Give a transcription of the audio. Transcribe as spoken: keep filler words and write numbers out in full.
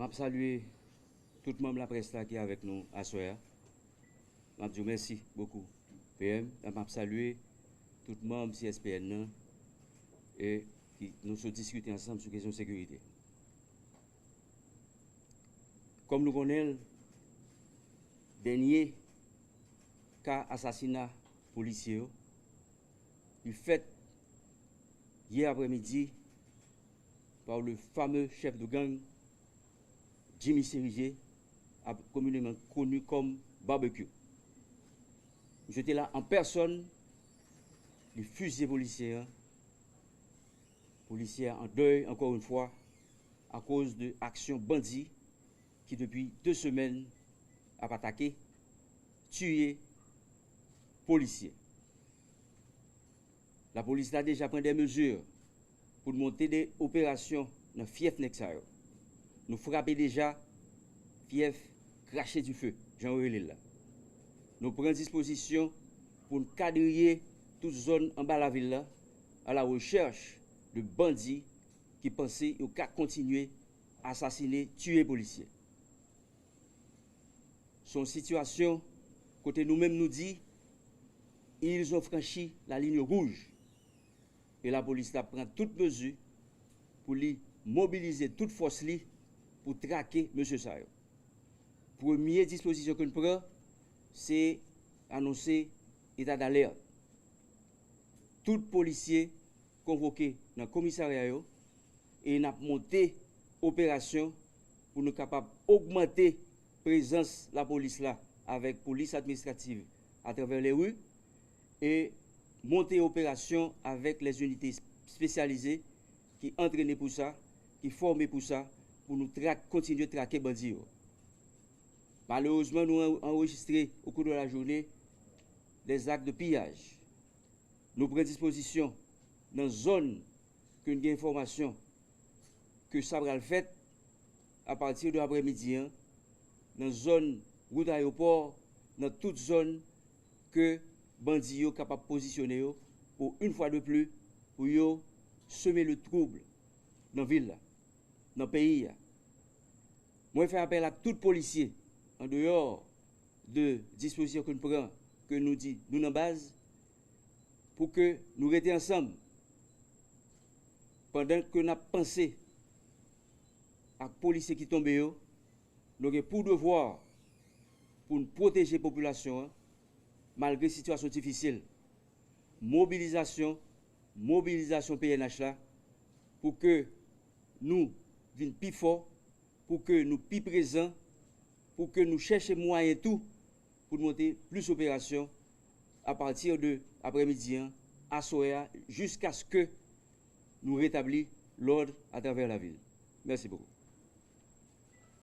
M ap salye tout manm laprès la ki avèk nou aswè a. M ap di w mèsi bokou, P M. M ap salye tout manm C S P N nan e ki nou sot diskite ansanm sou kesyon sekirite. Kòm nou konnen l, dènye ka asasina polisye yo, li fèt yè aprèmidi par le fameux chef de gang Jimmy Serizier, communément connu comme Barbecue. Misye te la an pèsòn, li fizye polisye a. Polisye a an dèy, encore une fois, akoz de aksyon bandi ki depi de semèn ap atake, tiye polisye. Lapolis la deja pran de mezi pou n monte de operasyon nan fyèf nèg sa yo. Nou frape deja fyèf Crache du Feu, jan yo rele l la. Nou pran dispozisyon pou n kadriye tout zòn anba lavil la, à la recherche de bandi ki panse yo ka kontinye asasine, tiye polisye. Se yon sitiyasyon kote nou menm nou di, ils ont franchi la ligne rouge. E lapolis la pran tout mezi pou li mobilize tout fòs li pou trake mesye sa yo. Premye dispozisyon ke n pran, se anonse eta dalèt. Tout polisye konvoke nan komisarya yo e n ap monte operasyon pou nou kapab ogmante prezans lapolis la avèk polis administrativ atravè lè ri e monte operasyon avèk lèzinite espesyalize ki antrene pou sa, ki fòme pou sa, pou nou trak, kontinye trake bandi yo. Malerezman, nou an- anrejistre au cours de la journée des actes de pillage. Nou pran dispozisyon nan zòn ke n gen enfòmasyon ke sa pral fèt apati de aprèmidi an, nan zòn wout ayewopò, nan tout zòn ke bandi yo kapab pozisyone yo pou une fois de plus pou yo seme le trouble nan vil la, nan peyi a. Mwen fè apèl ak tout polisye, an deyò de dispozisyon ke n pran, ke nou di nou nan baz, pou ke nou rete ansanm pandan ke n ap panse ak polisye ki tonbe yo. Nou gen pou devwa pou n pwoteje popilasyon an malgre sitiyasyon difisil. Mobilizasyon, mobilizasyon P N H la pou ke nou vin pi fò, pou ke nou pi prezan, pou ke nou chèche mwayen tou pou n monte plis operasyon apati de aprèmidi an, aswè a, jiskaske nou retabli lòd atravè lavil. Mèsi bokou.